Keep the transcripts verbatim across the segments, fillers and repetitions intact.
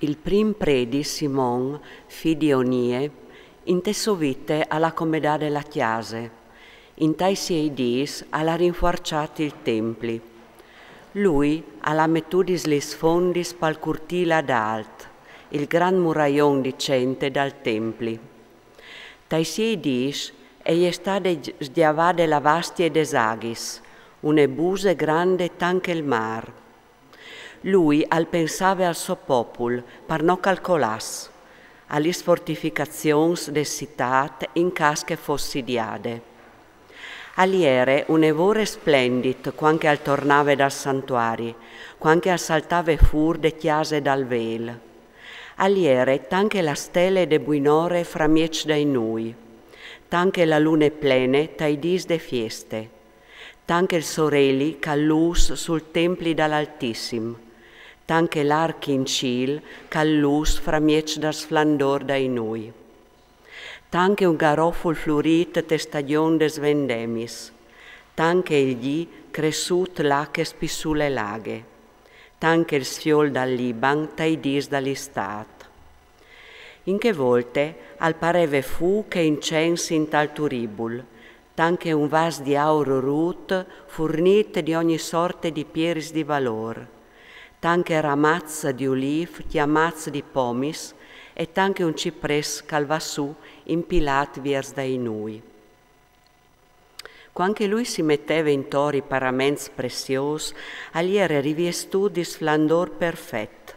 Il prim predi Simon, fi di Onie, inte sô vite al à comedade la cjase. Intai siei dîs al à rinfuarçât il templi. Lui al à metudis lis fondis pal curtîl adalt, il grant muraion di cente dal templi. Tai siei dîs e je stade sgjavade la vastie des aghis, une buse grande tant che il mâr. Lui al pensave al so popul, par no che al colàs, a lis fortificazions de citât in câs che e fos sidiade. Al jere une vore splendit cuant che al tornave dal santuari, cuant che al saltave fûr de cjase dal vêl. Al jere tant che la stele de buinore framieç dai nûi, tant che la lune plene tai dîs de fieste, tant che il soreli che al lûs sul templi dal Altissim, tant che l'arc in cîl che al lûs framieç dal sflandôr dai nûi, tant che un garoful flurît te stagjon des vendemis, tant che il zi cressût là che e spissule l'aghe, tant che il sfiol dal Liban tai dîs dal Istât. In chê volte al pareve fûc e incens intal turibul, tant che un vas di aur rût furnît di ogni sorte di pieris di valôr, tant che ramaçs di ulîf cjamâts di pomis e tant che un ciprès che al va sù impilât viers dai nûi. Cuant che lui si meteve intor i paraments preziôs, al jere riviestût di sflandôr perfet.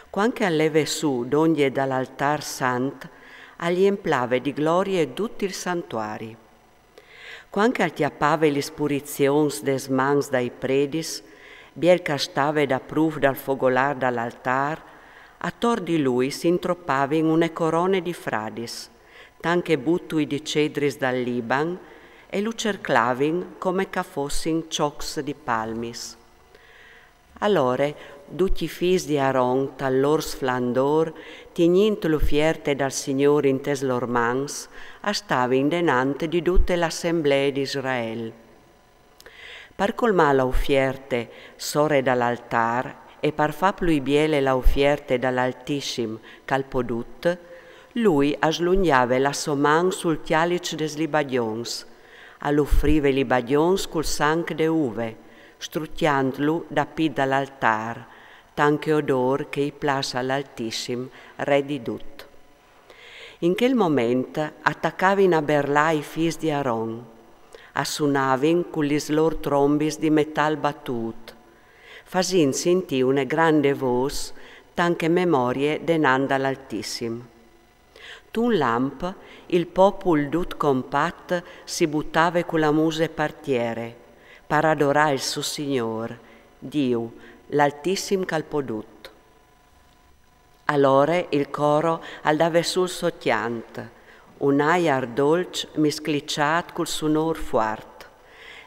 Cuant che al leve sù dongje dal altâr sant, al jemplave di glorie dut il santuari. Cuant che al cjapave lis purizions des mans dai predis, biel che al stave dapruf dal fogolâr dal altâr, ator di lui si intropavin une corone di fradis, tant che butui di cedris dal Liban, e lu cerclavin come che a fossin çocs di palmis. Alore ducj i fîs di Aron tal lôr sflandôr, tignint la ufierte dal Signôr intes lôr mans, a stavin denant di dute la assemblee di Israel. Par colmâ la ufierte sore dal altâr e par fâ plui biele la ufierte dal Altissim che al podut, lui a slungjave la sô man sul cjaliç des libagjons, al ufrive libagjons cul sanc de uve, strucjantlu dapît dal altâr, tant che odôr che i plâs al Altissim, re di dut. In chel moment a tacavin a berlâ i fîs di Aron, a sunavin cu lis lôr trombis di metâl batût, fasint sintî une grande vôs, tant che memorie denant dal Altissim. Tun lamp il popul dut compat si butave cu la muse par tiere, par adorâ il so Signôr, Diu, l'Altissim che al podut. Alore il coro al dave sù il so cjant, un aiar dolç miscliçât cul sunôr fuart.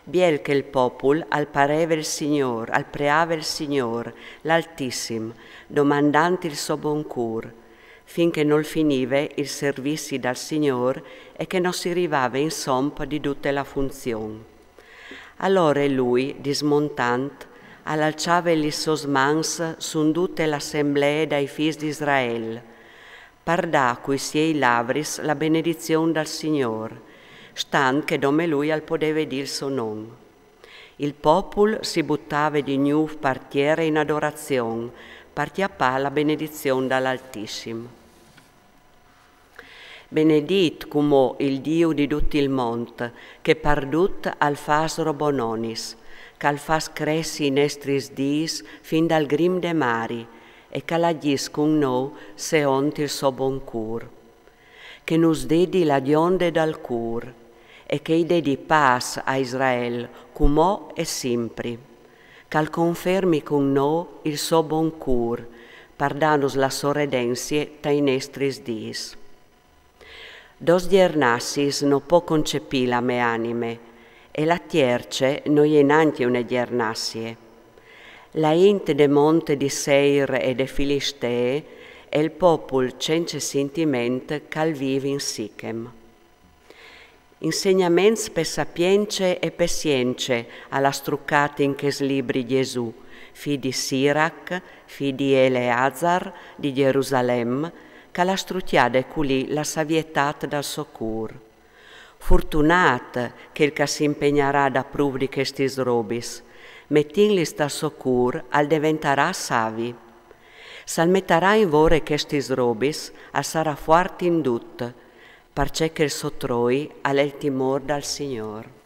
Biel che il popul al pareve il Signôr, al preave il Signôr, l'Altissim, domandant il so bon cûr, fin che nol finive il servizi dal Signôr e che no si rivave insom di dute la funzion. Alore lui, dismontant, al alçave lis sôs mans sù dute la assemblee dai fîs di Israel, par dâ cui siei lavris la benedizion dal Signôr, stant che dome lui al podeve dî il so non. Il popul si butave di gnûf par tiere in adorazion, par cjapâ la benedizion dal Altissim. Benedît cumò il Diu di dut il mont, che par dut al fâs robononis, che al fâs cressi i nestris dîs fin dal grim de mari, e che al agjìs cun nô seont il so bon cûr. Che nus dedi la gjonde dal cûr, e che i dedi pâs a Israel, cumò e simpri. Che al confermi cun nô il so bon cûr, par dânus la sô redenzie tai nestris dîs. Dôs gjernassiis no pò concepî la mê anime, e la tierce no je nancje une gjernassie. La int de mont di Seir e de Filistee e il popul cence sintiment che al vîf in Sichem. Insegnaments pe sapience e pe sience al à strucât in chest libri Gjesù, fi di Sirac, fi di Eleazar, di Gerusalem, ch'al à strucjade culì la savietât dal so cûr. Furtunât chel ch'a s'impegnarà ad aprûf di chestis robis, metintlis tal so cûr al deventarà savi. S'al metarà in vore chestis robis, al sarà fuart in dut, parcè che il so troi al è il timôr dal Signôr.